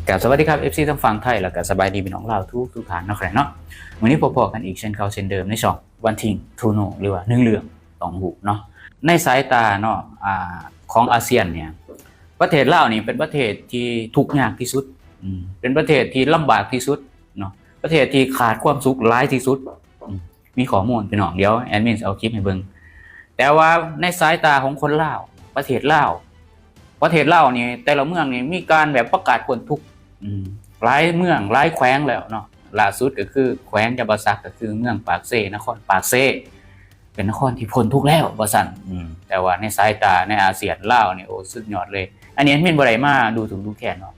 ກາບສະຫວັດດີຄັບ ເອັຟຊີ ທັງຝັ່ງໄທ ແລ້ວກະສະບາຍດີພີ່ນ້ອງລາວທຸກໆທ່ານເນາະ ແຄນເນາະ. ມື້ນີ້ພົບພໍ້ກັນອີກເຊັ່ນເກົ່າເຊັ່ນເດີມ ໃນຊ່ອງວັນທິງທູໂນ ຫຼືວ່າໜຶ່ງເລື່ອງຕ້ອງຮູ້ເນາະ. ໃນສາຍຕາເນາະ ອາ ຂອງອາຊຽນເນີ້ຍ ປະເທດລາວນີ້ເປັນປະເທດທີ່ທຸກຍາກທີ່ສຸດ ອືມ ເປັນປະເທດທີ່ລຳບາກທີ່ສຸດເນາະ ປະເທດທີ່ຂາດຄວາມສຸກຫຼາຍທີ່ສຸດ ອືມ ມີຂໍ້ມູນພີ່ນ້ອງ ດຽວແອດມິນຊິເອົາຄລິບໃຫ້ເບິ່ງ. ແຕ່ວ່າໃນສາຍຕາຂອງຄົນລາວ ປະເທດລາວ ປະເທດລາວນີ້ ແຕ່ລະເມືອງນີ້ມີການແບບປະກາດພົ້ນທຸກ ອືມ ຫຼາຍເມືອງຫຼາຍແຂວງແລ້ວເນາະ. ລ່າສຸດກໍຄືແຂວງຈຳປາສັກ ກໍຄືເມືອງປາກເຊ ນະຄອນປາກເຊ ເປັນນະຄອນທີ່ພົ້ນທຸກແລ້ວວ່າຊັ້ນ. ອືມ ແຕ່ວ່າໃນສາຍຕາໃນອາຊຽນ ລາວນີ້ ໂອ້ ສຸດຍອດເລີຍ. ອັນນີ້ແອດມິນບໍ່ໄດ້ມາດູຖູກດູແຄນເນາະ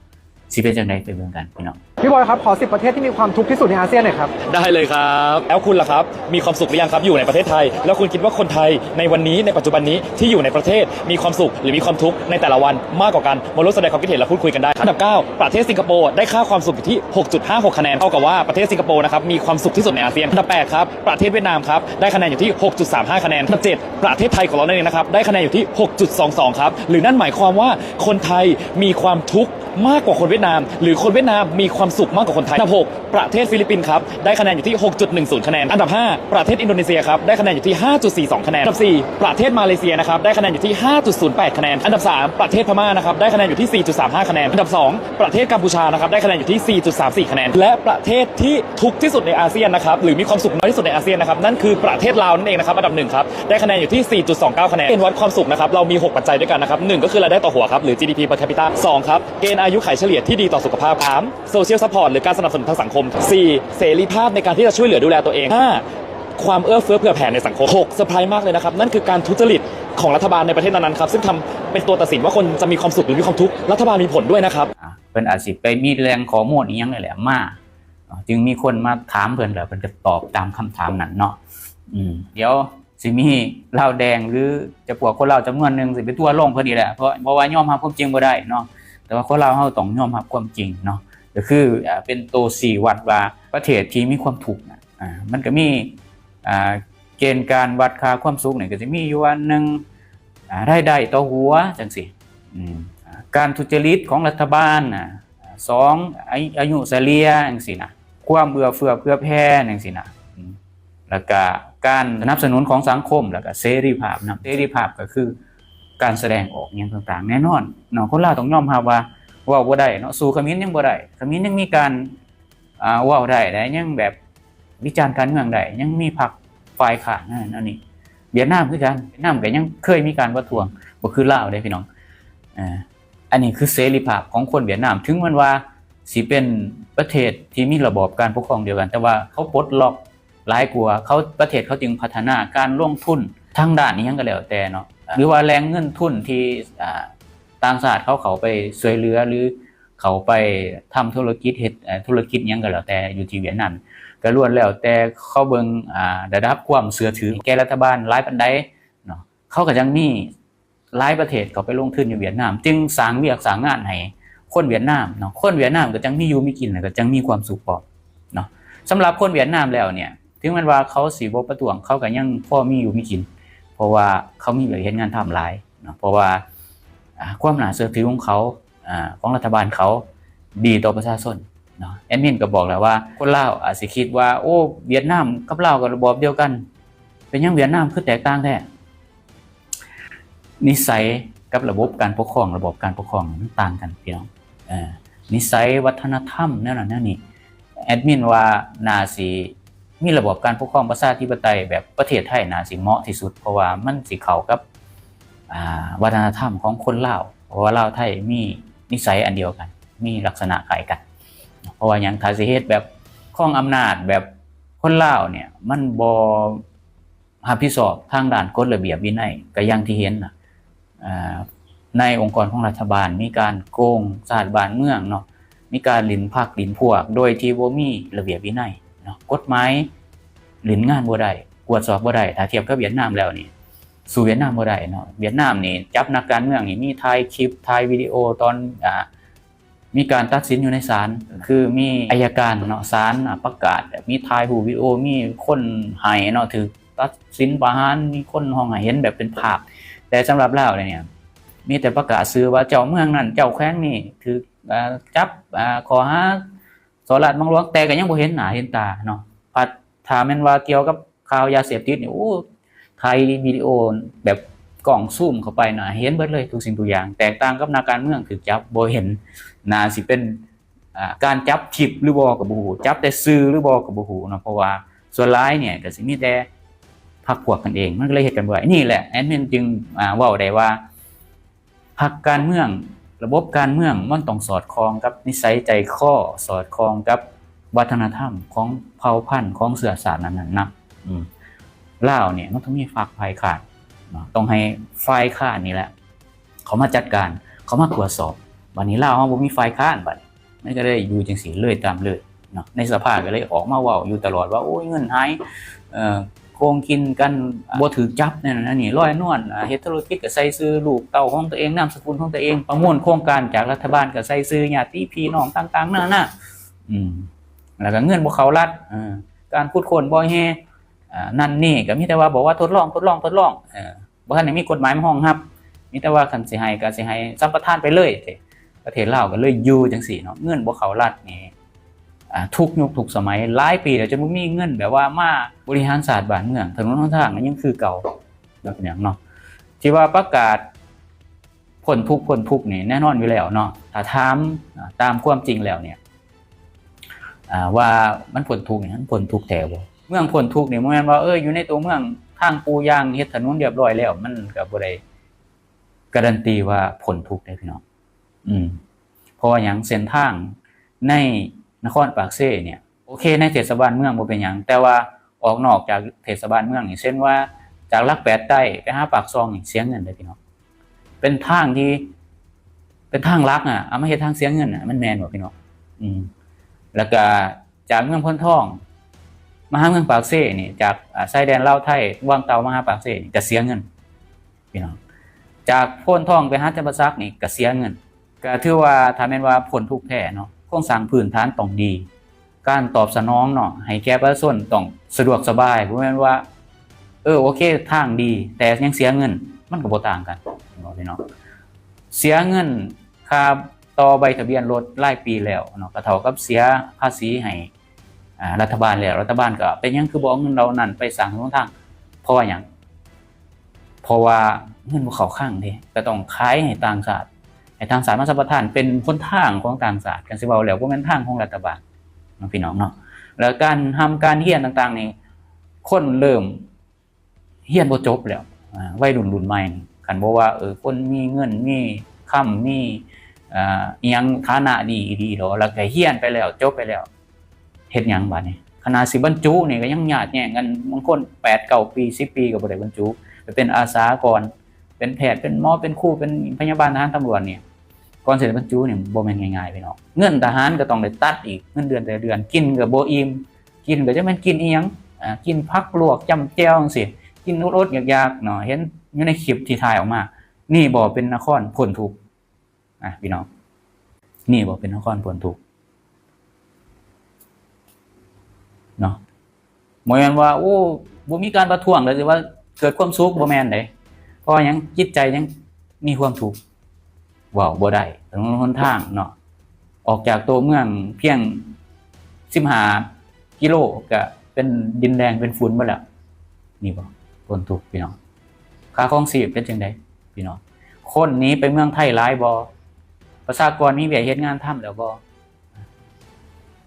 ຊິເປັນຈັ່ງໃດໄປເບິ່ງກັນພີ່ນ້ອງ. พี่บอยครับ ขอสิบประเทศที่มีความทุกข์ที่สุดในอาเซียนหน่อยครับ ได้เลยครับ แล้วคุณล่ะครับ มีความสุขหรือยังครับ อยู่ในประเทศไทย แล้วคุณคิดว่าคนไทยในวันนี้ ในปัจจุบันนี้ที่อยู่ในประเทศ มีความสุขหรือมีความทุกข์ในแต่ละวันมากกว่ากัน มาร่วมแสดงความคิดเห็นและพูดคุยกันได้ครับ อันดับเก้า ประเทศสิงคโปร์ได้ค่าความสุขอยู่ที่ หกจุดห้าหก คะแนน เท่ากับว่าประเทศสิงคโปร์นะครับ มีความสุขที่สุดในอาเซียน อันดับแปดครับ ประเทศเวียดนามครับ ได้คะแนนอยู่ที่ หกจุดสามห้า คะแนน อันดับเจ็ด ประเทศไทยของเรานั่นเองนะครับ ได้คะแนนอยู่ที่ หกจุดสองสอง ครับ หรือนั่นหมายความว่าคนไทยมีความทุกข์มากกว่าคนเวียดนาม หรือคนเวียดนามมีความสุขมากกว่าคนไทย อันดับหก ประเทศฟิลิปปินส์ครับ ได้คะแนนอยู่ที่ หกจุดหนึ่งศูนย์ คะแนน อันดับห้า ประเทศอินโดนีเซียครับ ได้คะแนนอยู่ที่ ห้าจุดสี่สอง คะแนน อันดับสี่ ประเทศมาเลเซียนะครับ ได้คะแนนอยู่ที่ ห้าจุดศูนย์แปด คะแนน อันดับสาม ประเทศพม่านะครับ ได้คะแนนอยู่ที่ สี่จุดสามห้า คะแนน อันดับสอง ประเทศกัมพูชานะครับ ได้คะแนนอยู่ที่ สี่จุดสามสี่ คะแนน และประเทศที่ทุกข์ที่สุดในอาเซียนนะครับ หรือมีความสุขน้อยที่สุดในอาเซียนนะครับ นั่นคือประเทศลาวนั่นเองนะครับ อันดับหนึ่งครับ ได้คะแนนอยู่ที่ สี่จุดสองเก้า คะแนน เกณฑ์วัดความสุขนะครับ เรามีหกปัจจัยด้วยกันนะครับ หนึ่ง ก็คือรายได้ต่อหัวครับ หรือ จีดีพี per capita สอง ครับ เกณฑ์อายุขัยเฉลี่ยที่ดีต่อสุขภาพ สาม social support หรือการสนับสนุนทางสังคม สี่ เสรีภาพในการที่จะช่วยเหลือดูแลตัวเอง ห้า ความเอื้อเฟื้อเผื่อแผ่ในสังคม หก เซอร์ไพรส์มากเลยนะครับ นั่นคือการทุจริตของรัฐบาลในประเทศนั้นๆครับ ซึ่งทำเป็นตัวตัดสินว่าคนจะมีความสุขหรือมีความทุกข์ รัฐบาลมีผลด้วยนะครับ ອ່າ ເພິ່ນອາດຊິໄປມີແຫຼ່ງຂໍ້ມູນອີ່ຫຍັງນີ້ແຫຼະມາ ຈຶ່ງມີຄົນມາຖາມເພິ່ນ ແລ້ວເພິ່ນກໍຕອບຕາມຄຳຖາມນັ້ນເນາະ. ອືມ ດຽວຊິມີລາວແດງ ຫຼື ຈະພວກຄົນລາວຈຳນວນໜຶ່ງຊິໄປທົວລົງເພິ່ນນີ້ແຫຼະ ເພາະ ເພາະວ່າຍອມຮັບຄວາມຈິງບໍ່ໄດ້ເນາະ. ແຕ່ວ່າຄົນລາວເຮົາຕ້ອງຍອມຮັບຄວາມຈິງເນາະ ກໍຄື ເປັນໂຕຊີ້ວັດວ່າປະເທດທີ່ມີຄວາມທຸກນະ ອາ ມັນກໍມີ ອາ ເກນການວັດຄ່າຄວາມສຸກນີ້ກໍຈະມີຢູ່ວ່າ ໜຶ່ງ ອາ ລາຍໄດ້ຕໍ່ຫົວຈັ່ງຊີ້ ອາ ການທຸດຈະລິດຂອງລັດຖະບານນະ ສອງ ອາ ອາຍຸສະເລ່ຍຈັ່ງຊີ້ນະ ຄວາມເອື້ອເຟື້ອເຜື່ອແຜ່ຈັ່ງຊີ້ນະ ແລ້ວກະການສະໜັບສະໜູນຂອງສັງຄົມ ແລ້ວກະເສລີພາບນຳ ເສລີພາບກໍຄືການສະແດງອອກຫຍັງຕ່າງໆ ແນ່ນອນເນາະ ຄົນລາວຕ້ອງຍອມຮັບວ່າເວົ້າບໍ່ໄດ້ເນາະ ສູ້ຂະມິນຍັງບໍ່ໄດ້ ຂະມິນຍັງມີການ ອາ ເວົ້າໄດ້ ແລະ ຍັງແບບວິຈານການເມືອງໄດ້ ຍັງມີພັກຝ່າຍຄ້ານນັ້ນອັນນີ້. ຫວຽດນາມຄືກັນ ຫວຽດນາມກໍຍັງເຄີຍມີການປະທ້ວງ ບໍ່ຄືລາວເດ້ພີ່ນ້ອງ. ອາ ອັນນີ້ຄືເສລີພາບຂອງຄົນຫວຽດນາມ ເຖິງແມ່ນວ່າຊິເປັນປະເທດທີ່ມີລະບອບການປົກຄອງດຽວກັນ ແຕ່ວ່າເຂົາປົດລັອກຫຼາຍກວ່າ ເຂົາ ປະເທດເຂົາຈຶ່ງພັດທະນາ ການລົງທຶນທາງດ້ານອີ່ຫຍັງກໍແລ້ວແຕ່ເນາະ ຫຼືວ່າແຫຼ່ງເງິນທຶນທີ່ ອາ ຕ່າງຊາດເຂົາເຂົ້າໄປຊ່ວຍເຫຼືອ ຫຼື ເຂົ້າໄປທຳທຸລະກິດ ເຮັດ ເອີ ທຸລະກິດຫຍັງກໍແລ້ວແຕ່ຢູ່ທີ່ຫວຽດນາມ ກໍລ້ວນແລ້ວແຕ່ເຂົາເບິ່ງ ອາ ລະດັບຄວາມເຊື່ອຖືແກ່ລັດຖະບານຫຼາຍປານໃດເນາະ ເຂົາກໍຍັງມີຫຼາຍປະເທດເຂົ້າໄປລົງທຶນຢູ່ຫວຽດນາມ ຈຶ່ງສ້າງວຽກສ້າງງານໃຫ້ຄົນຫວຽດນາມເນາະ ຄົນຫວຽດນາມກໍຈັ່ງມີຢູ່ມີກິນ ແລ້ວກໍຈັ່ງມີຄວາມສຸກພ້ອມເນາະ. ສຳລັບຄົນຫວຽດນາມແລ້ວເນີ້ຍ ເຖິງແມ່ນວ່າເຂົາຊິບໍ່ປະທ້ວງ ເຂົາກໍຍັງພໍມີຢູ່ມີກິນ ເພາະວ່າເຂົາມີວຽກເຮັດງານທຳຫຼາຍເນາະ ເພາະວ່າ ອາ ຄວາມໜ້າເຊື່ອຖືຂອງເຂົາ ອາ ຂອງລັດຖະບານເຂົາດີຕໍ່ປະຊາຊົນເນາະ. ແອດມິນກໍບອກແລ້ວວ່າ ຄົນລາວອາດຊິຄິດວ່າ ໂອ້ ຫວຽດນາມກັບລາວກໍລະບອບດຽວກັນ ເປັນຫຍັງຫວຽດນາມຄືແຕກຕ່າງແທ້? ນິໄສກັບລະບົບການປົກຄອງ ລະບອບການປົກຄອງມັນຕ່າງກັນພີ່ນ້ອງ. ເອີ ນິໄສ ວັດທະນະທຳ ແນວນັ້ນແນວນີ້ ແອດມິນວ່າໜ້າຊິມີລະບອບການປົກຄອງປະຊາທິປະໄຕແບບປະເທດໄທໜ້າຊິເໝາະທີ່ສຸດ ເພາະວ່າມັນຊິເຂົ້າກັບ ອາ ວັດທະນະທຳຂອງຄົນລາວ ເພາະວ່າລາວໄທມີນິໄສອັນດຽວກັນ ມີລັກສະນະຄ້າຍກັນ. ເພາະວ່າຫຍັງ? ຖ້າຊິເຮັດແບບຄອງອຳນາດແບບຄົນລາວເນີ້ຍ ມັນບໍ່ຮັບຜິດຊອບທາງດ້ານກົດລະບຽບວິໄນ ກໍຢ່າງທີ່ເຫັນນະ ອາ ໃນອົງກອນຂອງລັດຖະບານ ມີການໂກງຊາດບ້ານເມືອງເນາະ ມີການຫຼິ້ນພັກຫຼິ້ນພວກ ໂດຍທີ່ບໍ່ມີລະບຽບວິໄນເນາະ ກົດໝາຍຫຼິ້ນງານບໍ່ໄດ້ ກວດສອບບໍ່ໄດ້. ຖ້າທຽບກັບຫວຽດນາມແລ້ວນີ້ ສູ້ຫວຽດນາມບໍ່ໄດ້ເນາະ. ຫວຽດນາມນີ້ຈັບນັກການເມືອງນີ້ ມີຖ່າຍຄລິບ ຖ່າຍວິດີໂອຕອນ ອາ ມີການຕັດສິນຢູ່ໃນສານ ຄືມີໄອຍະການເນາະ ສານ ອາ ປະກາດ ມີຖ່າຍຮູບວິດີໂອ ມີຄົນໄຫ້ເນາະ ຖືກຕັດສິນປະຫານ ມີຄົນຮ້ອງໄຫ້ ເຫັນແບບເປັນພາບ. ແຕ່ສຳລັບລາວແລ້ວນີ້ ມີແຕ່ປະກາດຊື່ວ່າເຈົ້າເມືອງນັ້ນ ເຈົ້າແຂວງນີ້ ຖືກ ອ່າ ຈັບ ອ່າ ຂໍ້ຫາສໍ້ລາດບັງຫຼວງ ແຕ່ກໍຍັງບໍ່ເຫັນໜ້າເຫັນຕາເນາະ. ພັດຖ້າແມ່ນວ່າກ່ຽວກັບຂ່າວຢາເສບຕິດນີ້ ໂອ້ ຖ່າຍວິດີໂອແບບກ້ອງຊູມເຂົ້າໄປນະ ເຫັນເບິດເລີຍທຸກສິ່ງທຸກຢ່າງ. ແຕກຕ່າງກັບນັກການເມືອງຖືກຈັບ ບໍ່ເຫັນ ໜ້າຊິເປັນ ອ່າ ການຈັບທິບຫຼືບໍ່ກໍບໍ່ຮູ້ ຈັບແຕ່ຊື່ຫຼືບໍ່ກໍບໍ່ຮູ້ເນາະ. ເພາະວ່າສ່ວນຫຼາຍນີ້ກໍຊິມີແຕ່ພັກພວກກັນເອງ ມັນກໍເລີຍເຮັດກັນບໍ່ໄດ້. ນີ້ແຫຼະແອດມິນຈຶ່ງ ອ່າ ເວົ້າໄດ້ວ່າ ພັກການເມືອງ ລະບົບການເມືອງມັນຕ້ອງສອດຄ່ອງກັບນິໄສໃຈຄໍ ສອດຄ່ອງກັບວັດທະນະທຳຂອງເຜົ່າພັນ ຂອງເຊື້ອຊາດນັ້ນໆນຳ. ອືມ ລາວນີ້ມັນຕ້ອງມີພັກຝ່າຍຄ້ານເນາະ ຕ້ອງໃຫ້ຝ່າຍຄ້ານນີ້ແຫຼະເຂົ້າມາຈັດການ ເຂົ້າມາກວດສອບ. ບັດນີ້ລາວເຮົາບໍ່ມີຝ່າຍຄ້ານ ບັດນີ້ມັນກໍເລີຍຢູ່ຈັ່ງຊີ້ເລື້ອຍຕາມເລື້ອຍເນາະ. ໃນສະພາກໍເລີຍອອກມາເວົ້າຢູ່ຕະຫຼອດວ່າ ໂອ້ຍ ເງິນຫາຍ ເອີ ໂກງກິນກັນ ບໍ່ຖືກຈັບ ນັ້ນອັນນີ້ ລອຍນວນ ເຮັດທຸລະກິດກໍໃສ່ຊື່ລູກເຕົ້າຂອງຕົວເອງ ນາມສະກຸນຂອງຕົວເອງ ປະມູນໂຄງການຈາກລັດຖະບານກໍໃສ່ຊື່ຍາດຕິພີ່ນ້ອງຕ່າງໆນານາ. ອືມ ແລ້ວກໍເງິນບໍ່ເຂົ້າລັດ ເອີ ການຂຸດຄົ້ນບໍ່ແຮ່ ເອີ ນັ້ນນີ້ ກໍມີແຕ່ວ່າບອກວ່າທົດລອງ ທົດລອງ ທົດລອງ ເອີ ບໍ່ທັນໄດ້ມີກົດໝາຍມາຮອງຮັບ ມີແຕ່ວ່າຄັນຊິໃຫ້ກໍຊິໃຫ້ສຳປະທານໄປເລີຍ. ປະເທດລາວກໍເລີຍຢູ່ຈັ່ງຊີ້ເນາະ ເງິນບໍ່ເຂົ້າລັດນີ້ ອ່າ ທຸກຍຸກທຸກສະໄໝ ຫຼາຍປີແລ້ວ ຈົນບໍ່ມີເງິນແບບວ່າມາບໍລິຫານຊາດບ້ານເມືອງ ຖະໜົນຫົນທາງກໍຍັງຄືເກົ່າເນາະ ເປັນຫຍັງເນາະ. ທີ່ວ່າປະກາດພົ້ນທຸກ ພົ້ນທຸກນີ້ແນ່ນອນຢູ່ແລ້ວເນາະ ຖ້າຖາມ ອ່າ ຕາມຄວາມຈິງແລ້ວນີ້ ອ່າ ວ່າມັນພົ້ນທຸກນີ້ ມັນພົ້ນທຸກແທ້ບໍ່? ເມືອງພົ້ນທຸກນີ້ບໍ່ແມ່ນວ່າ ເອີ ຢູ່ໃນຕົວເມືອງ ທາງປູຢາງເຮັດຖະໜົນຮຽບຮ້ອຍແລ້ວ ມັນກໍບໍ່ໄດ້ກາຣັນຕີວ່າພົ້ນທຸກເດ້ພີ່ນ້ອງ. ອືມ ເພາະວ່າຫຍັງ? ເສັ້ນທາງໃນນະຄອນປາກເຊນີ້ ໂອເຄ ໃນເທດສະບານເມືອງບໍ່ເປັນຫຍັງ ແຕ່ວ່າອອກນອກຈາກເທດສະບານເມືອງນີ້ ເຊັ່ນວ່າຈາກຫຼັກແປດໃຕ້ໄປຫາປາກຊ່ອງນີ້ ເສຍເງິນເດ້ພີ່ນ້ອງ. ເປັນທາງທີ່ ເປັນທາງຫຼັກອະ ເອົາມາເຮັດທາງເສຍເງິນນະ ມັນແມ່ນບໍ່ພີ່ນ້ອງ? ອືມ ແລ້ວກະຈາກເມືອງໂພນທອງມາຫາເມືອງປາກເຊນີ້ ຈາກ ອາ ຊາຍແດນລາວໄທ ວັງເຕົ່າມາຫາປາກເຊນີ້ ກະເສຍເງິນພີ່ນ້ອງ. ຈາກໂພນທອງໄປຫາຈຳປາສັກນີ້ ກະເສຍເງິນ. ກະຖືວ່າ ຖ້າແມ່ນວ່າພົ້ນທຸກແທ້ເນາະ ໂຄງສ້າງພື້ນຖານຕ້ອງດີ ການຕອບສະໜອງເນາະ ໃຫ້ແກ່ປະຊາຊົນຕ້ອງສະດວກສະບາຍ ບໍ່ແມ່ນວ່າ ເອີ ໂອເຄ ທາງດີ ແຕ່ຍັງເສຍເງິນ ມັນກໍບໍ່ຕ່າງກັນເນາະພີ່ນ້ອງ. ເສຍເງິນຄ່າຕໍ່ໃບທະບຽນລົດລາຍປີແລ້ວເນາະ ກໍເທົ່າກັບເສຍພາສີໃຫ້ ອາ ລັດຖະບານແລ້ວ ລັດຖະບານກໍເປັນຫຍັງຄືບໍ່ເອົາເງິນເຫຼົ່ານັ້ນໄປສ້າງຖະໜົນທາງ? ເພາະວ່າຫຍັງ? ເພາະວ່າເງິນບໍ່ເຂົ້າຄັງເດ້ ກໍຕ້ອງຂາຍໃຫ້ຕ່າງຊາດ ໃຫ້ຕ່າງຊາດມາສຳປະທານ ເປັນຫົນທາງຂອງຕ່າງຊາດ. ຄັນຊິເວົ້າແລ້ວ ບໍ່ແມ່ນທາງຂອງລັດຖະບານເນາະ ພີ່ນ້ອງເນາະ. ແລ້ວການຮ່ຳການຮຽນຕ່າງໆນີ້ ຄົນເລີ່ມຮຽນບໍ່ຈົບແລ້ວ ອາ ໄວລຸ້ນລຸ້ນໃໝ່ນີ້ ຄັນບໍ່ວ່າ ເອີ ຄົນມີເງິນ ມີຄຳ ມີ ອາ ອີ່ຫຍັງ ຖານະດີອີ່ຫຼີດອກ ແລ້ວກໍຮຽນໄປແລ້ວ ຈົບໄປແລ້ວ ເຮັດຫຍັງບາດນີ້? ຂະໜາດຊິບັນຈຸນີ້ກໍຍັງຍາດແຍ່ງກັນ ບາງຄົນແປດເກົ້າປີ ສິບປີກໍບໍ່ໄດ້ບັນຈຸ ໄປເປັນອາສາກ່ອນ ເປັນແພດ ເປັນໝໍ ເປັນຄູ ເປັນພະຍາບານ ທະຫານ ຕຳຫຼວດນີ້ ກ່ອນຊິໄດ້ບັນຈຸນີ້ບໍ່ແມ່ນງ່າຍໆ ພີ່ນ້ອງ. ເງິນທະຫານກໍຕ້ອງໄດ້ຕັດອີກ ເງິນເດືອນແຕ່ລະເດືອນ ກິນກໍບໍ່ອີ່ມ ກິນກໍຈັກແມ່ນກິນອີ່ຫຍັງ ອາ ກິນຜັກລວກຈ້ຳແຈ່ວຈັ່ງຊີ້ ກິນອົດໆຢາກໆເນາະ. ເຫັນຢູ່ໃນຄລິບທີ່ຖ່າຍອອກມາ ນີ້ບໍ່ເປັນນະຄອນພົ້ນທຸກ? ອາ ພີ່ນ້ອງ ນີ້ບໍ່ເປັນນະຄອນພົ້ນທຸກເນາະ? ບໍ່ແມ່ນວ່າ ໂອ້ ບໍ່ມີການປະທ້ວງແລ້ວຊິວ່າເກີດຄວາມສຸກ ບໍ່ແມ່ນເດ້. ເພາະຫຍັງ? ຈິດໃຈຍັງມີຄວາມທຸກ ເວົ້າບໍ່ໄດ້. ຖະໜົນຫົນທາງເນາະ ອອກຈາກຕົວເມືອງພຽງສິບຫ້າກິໂລ ກະເປັນດິນແດງເປັນຝຸ່ນໝົດແລ້ວ. ນີ້ບໍ່ ຄົນທຸກ ພີ່ນ້ອງ. ຄ່າຄອງຊີບເປັນຈັ່ງໃດ ພີ່ນ້ອງ? ຄົນໜີໄປເມືອງໄທຫຼາຍບໍ່? ປະຊາກອນມີວຽກເຮັດງານທຳແລ້ວບໍ່?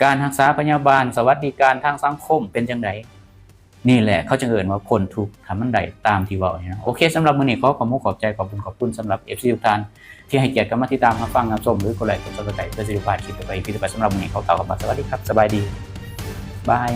ການຮັກສາພະຍາບານ ສະຫວັດດີການທາງສັງຄົມເປັນຈັ່ງໃດ? ນີ້ແຫຼະ ເຂົາຈຶ່ງເອີ້ນວ່າພົ້ນທຸກ ຖ້າມັນໄດ້ຕາມທີ່ເວົ້ານີ້ນະ. ໂອເຄ ສຳລັບມື້ນີ້ຂໍຂອບມຸກຂອບໃຈ ຂອບຄຸນ ຂອບຄຸນສຳລັບເອັຟຊີທຸກທ່ານ ທີ່ໃຫ້ກຽດເຂົ້າມາຕິດຕາມຮັບຟັງຮັບຊົມ ຫຼືກົດໄລກົດ Subscribe ເພື່ອຊິໄດ້ບໍ່ພາດຄລິບຕໍ່ໄປ ອີພີຕໍ່ໄປ. ສຳລັບມື້ນີ້ຂໍກ່າວຄຳວ່າສະຫວັດດີຄັບ ສະບາຍດີ ບາຍ.